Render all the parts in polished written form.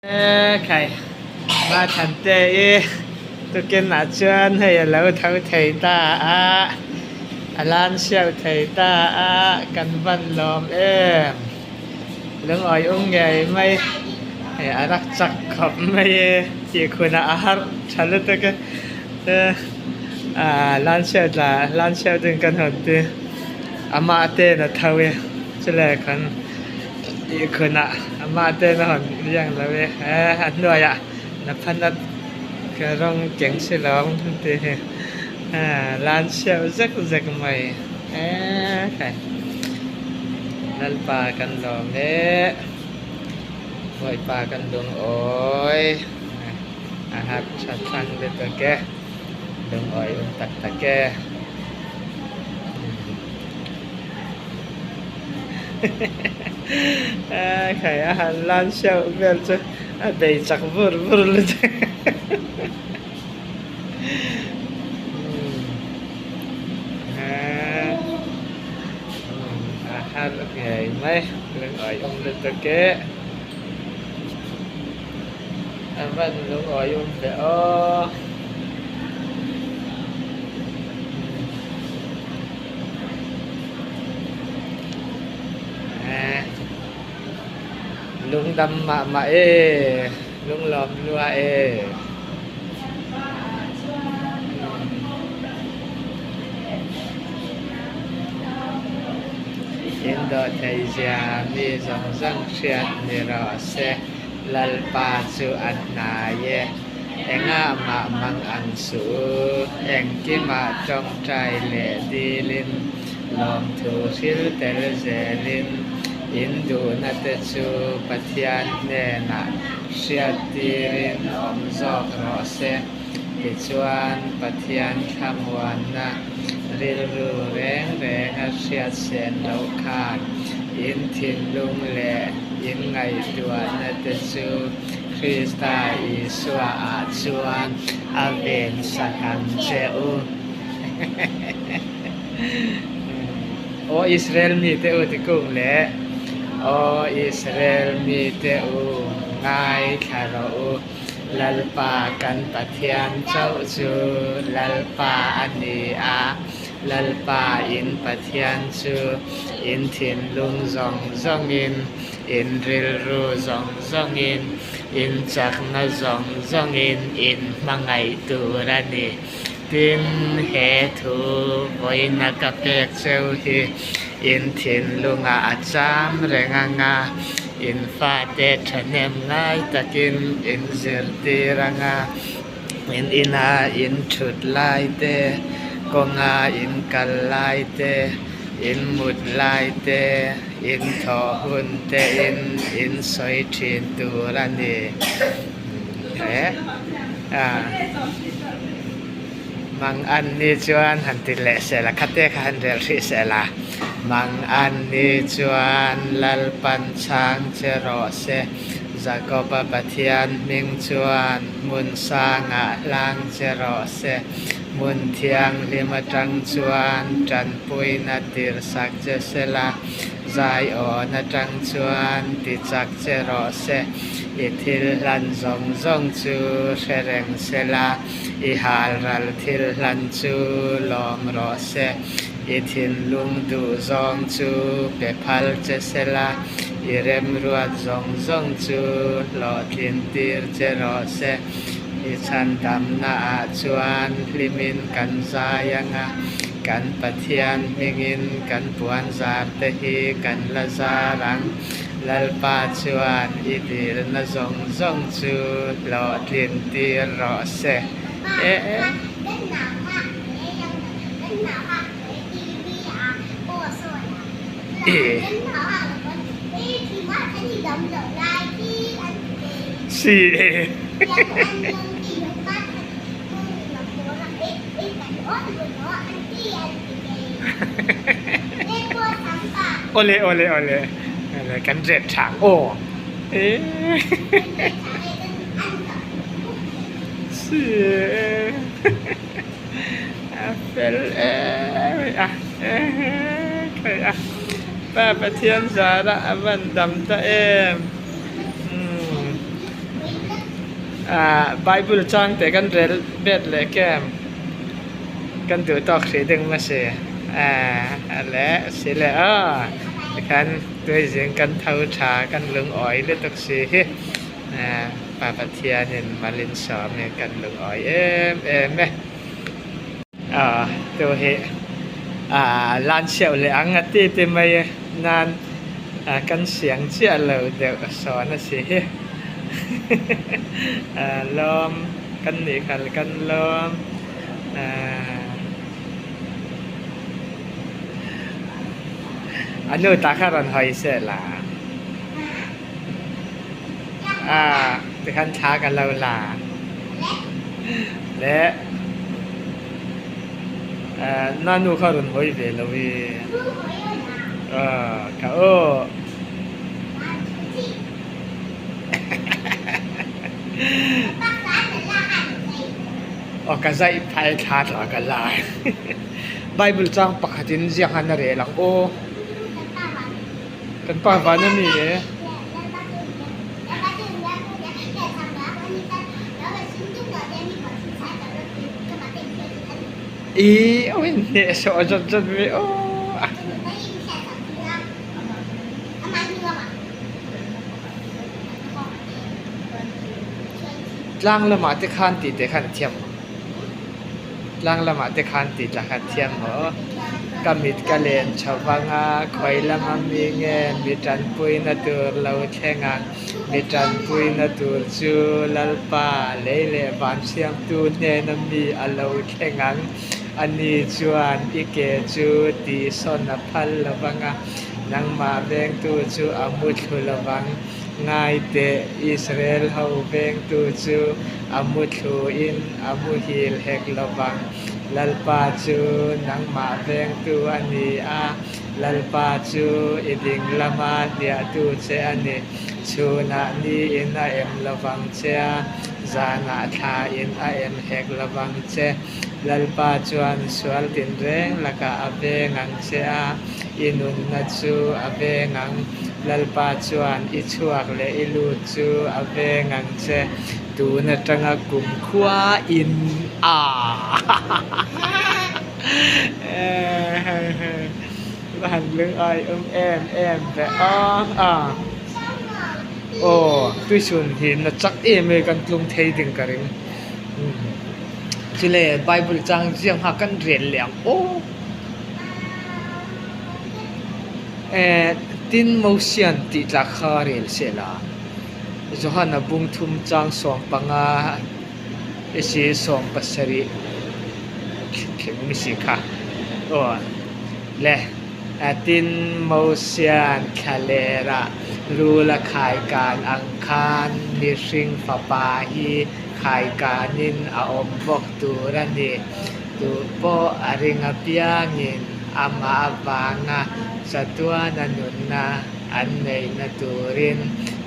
Khai ma than te i tukin ah chuan hei a lo tho thei ta a, a lan siau thei ta a, kan van lawm em. Lungawi um ngei mai hei a rak chak khawp mai e tih khunah a harh tha lutuk e ah lan siau tla lan siau ding kan hawn ti amah ten a tho e chulai khan. Tih khunah amah ten a hawn riang lo e a hnuaiah Naphanat ka rawng keng si lo ang tih hi lan chhiau zek zek mai ekhai Lalpa kan lawm e Bawipa kan lungawi a hak tha thlang lutuk e lungawi um tak tak e. Khai a han lan hreuh vel chu a bei chak vur vur lutuk a har ngei mai lungawi awm lutuk e a van lungawi awm ve aw. Lungdam mah mah e, lunglawm lua e. In dawhthei zia mi zawng zawng hriat ni rawh se, Lalpa chu a hnai e. Engah mah mang ang suh u, engkimah tawngtai leh dilin, lawmthu hril tel zelin, in duhna te chu Pathian hnenah hriattirin awm zawk rawh se. Tichuan, Pathian thlamuanna rilru reng renga hriat sen loh khan in thinlung leh in ngaihtuahna te chu Krista Isua ah chuan a ven sak ang che u. Aw Israel mite u tikung leh Aw Israel mite u ngaithla rawh u, Lalpa kan Pathian chauh chu Lalpa a ni a, Lalpa in Pathian chu in thinlung zawng zawngin In rilru zawng zawngin, in chakna zawng zawngin in hmangaih tur a ni. Tin, he thu vawiina ka pek cheu hi in thinlungah a cham reng ang a, in fate thahnem ngai takin in zirtir ang a, in ina in thut lai te, kawnga in kal lai te, in mut lai te, In thawh hun te in in sawi thin tur a ni he a mang an ni chuan han ti leh sel a khate kha han rel hrih sel a mang an ni chuan Lalpan chhang che rawh se Jakoba Pathian hming chuan hmun sangah hlang che rawh se hmun thianghlim atang chuan tanpuina tirsak che sela, zai awn atang chuan ti chak che rawh se, i thil hlan zawng zawng chu hre reng sela, i hal ral thil hlan chu lawm rawh se, i thinlung duh zawng chu pe phal che sela, i remruat zawng zawng chu hlawhtlin tir che rawh se. I chhandamna ah chuan hlimin kan zai ang a, kan Pathian hmingin kan puan zar te hi kan la zar ang. Lalpa chuan i dilna zawng zawng chu hlawhtlin tir rawh se. E e. Si e. Awle awle awle kan ret thang aw. E. Si e. A fel em a khai a Pa Pathian zara a van dam ta em umm. Ah Bible chang teh kan rel bet leh kem kan duh tawk hrih ding masi ah leh si leh aw tikhan tuizing kan tho tha kan lungawi lutuk si hi ah Pa Pathianin mal insawm hi kan lungawi em em e. Ah tu hi ah lan chhiau leh ang a ti ti mai e nan ah kan siang chiah lo deuh sawn a si hi ah lawm kan nih khal kan lawm ah a nu tah kha rawn hawi se la ah tikhan thla ka lo la leh. Na nu kha rawn hawi ve lo i ka aw. Aw ka zaih phai thla tla ka la. Bible chang pakhatin ziak han a rel ang aw. Kan pa van a mi e. I aw in hneh sawh zawt zawt ve aw. Tlang lamah te khan tih te khan thiam. Tlang lamah te khan tih tla kha thiam maw? Ka mit ka len chho vang a, khawi lama mi nge mi tanpuina tur lo thleng ang? Mi tanpuina tur chu Lalpa lei leh van siamtu hnena mi a lo thleng ang. Ani chuan i ke chu tihsawn a phal lo vang a, nangmah vengtu chu a mu thlu lo vang. Ngai teh, Israel ho vengtu chu a muthluin a muhil hek lo vang. Lalpa chu nangmah vengtu a ni a, Lalpa chu i ding lama hniahtu che a ni. Chhunah niin a em lo vang che a, zanah thlain a em hek lo vang che. Lalpa chuan sual tinreng lakah a veng ang che a, i nunna chu a veng ang. Lalpa chuan i chhuak leh i lut chu a veng ang che. Tun atanga kum khua in a Va han lungai awm em em ve a a aw tuisun hi na chak em e kan tlung thei ding ka ring chule bible chang ziak nghak kan rel leh ang aw eh tin Mosian tih tlak kha rel se la. Johana bung thum chang 15 isi 70 thleng mi si kha aw le tin Mosian thlalera rula khaikan ang khan mihring fapa hi khaikanin a awm bawk tur a ni. Duh pawh a ring apiangin amah avanga chatuana nunna an neihna turin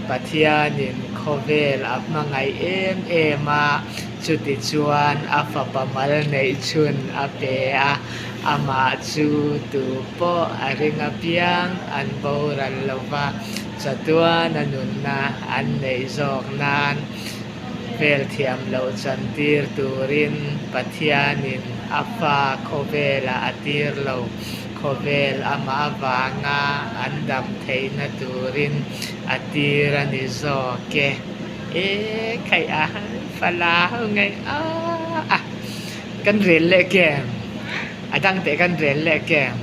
Pathianin khawvel a hmangaih em em a, chutichuan a fapa mal neih chhun a pe a, amah chu tu pawh a ring apiang an boral lo va, chatuana nunna an neih zawk nan vel thiam loh chantir turin Pathianin a fa khawvelah a tir lo. Khawvel amah avanga an dam theihna turin a tir a ni zawk e. E khaih a fala ho ngei a a kan rel leh kem a dang teh kan rel leh kem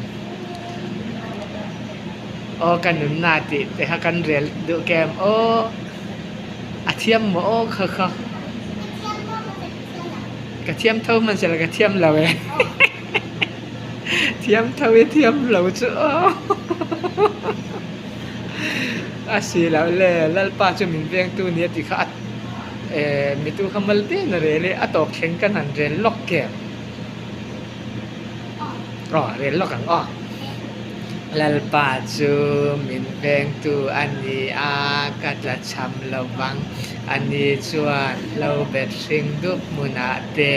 aw ka nunna tih te kha kan rel duh kem aw a thiam maw aw kha kha ka thiam tho hman sela ka thiam lo e. Thiam tho i thiam lo chu aw a si loh le Lalpa chu min vengtu nia tih kha a eh mitu kha mal te na rel i a tawp thleng kan han rel lawk kem aw rel lawk ang aw Lalpa chu min vengtu a ni a ka tla cham lo vang a ni chuan hlo bet hring dup hmunah te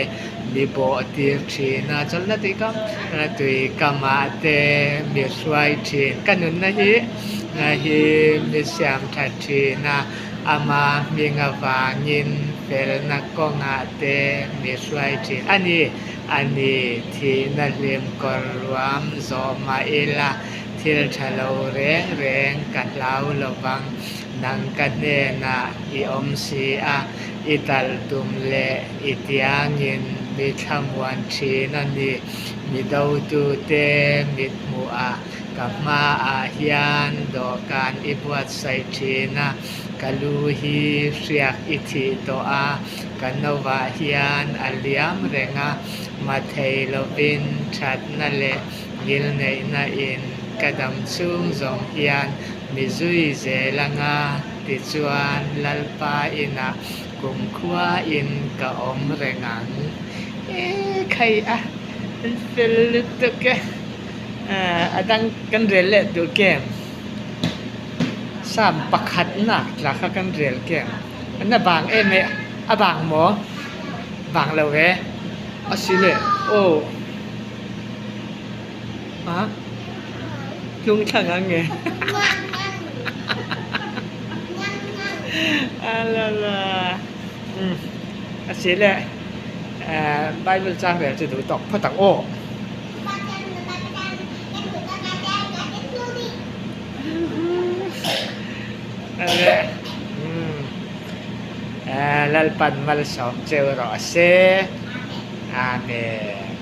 Mi bawh tir thin a, chawlhna tui kam tui kamah te mi hruai thin. Ka nunna hi hi mi siam tha thin a, Ama hming avangin felna kawngah te mi hruai thin a ni. A ni, thihna hlim kawr ruam zawh mah ila thil tha lo reng reng ka hlau lo vang. Nang ka hnenah i awm si a, i talh tum leh i tiangin mi thlamuan thin a ni. Mi dotute mithmuhah ka hmaah hian dawhkan i buatsaih thin a, ka lu hi hriak i thih tawh a, ka novah hian a liam reng a, mathei lovin thatna leh ngilneihna in ka dam chhung zawng hian mi zui zel anga tichuan Lalpa inah kumkhua in ka awm reng ang. E khai a, an fel lutuk e. A dang kan rel leh duh kem. Sam pakhat nak tla kha kan rel kem. An a bang em e, a bang maw? Bang lo e. A si le, aw. A? Tlung thlang ang nge? A la la. Umm. A si le, Bible chang rel chu duh tawk phawt ang aw. Lalpan malsawm cheu rawh se. Amen.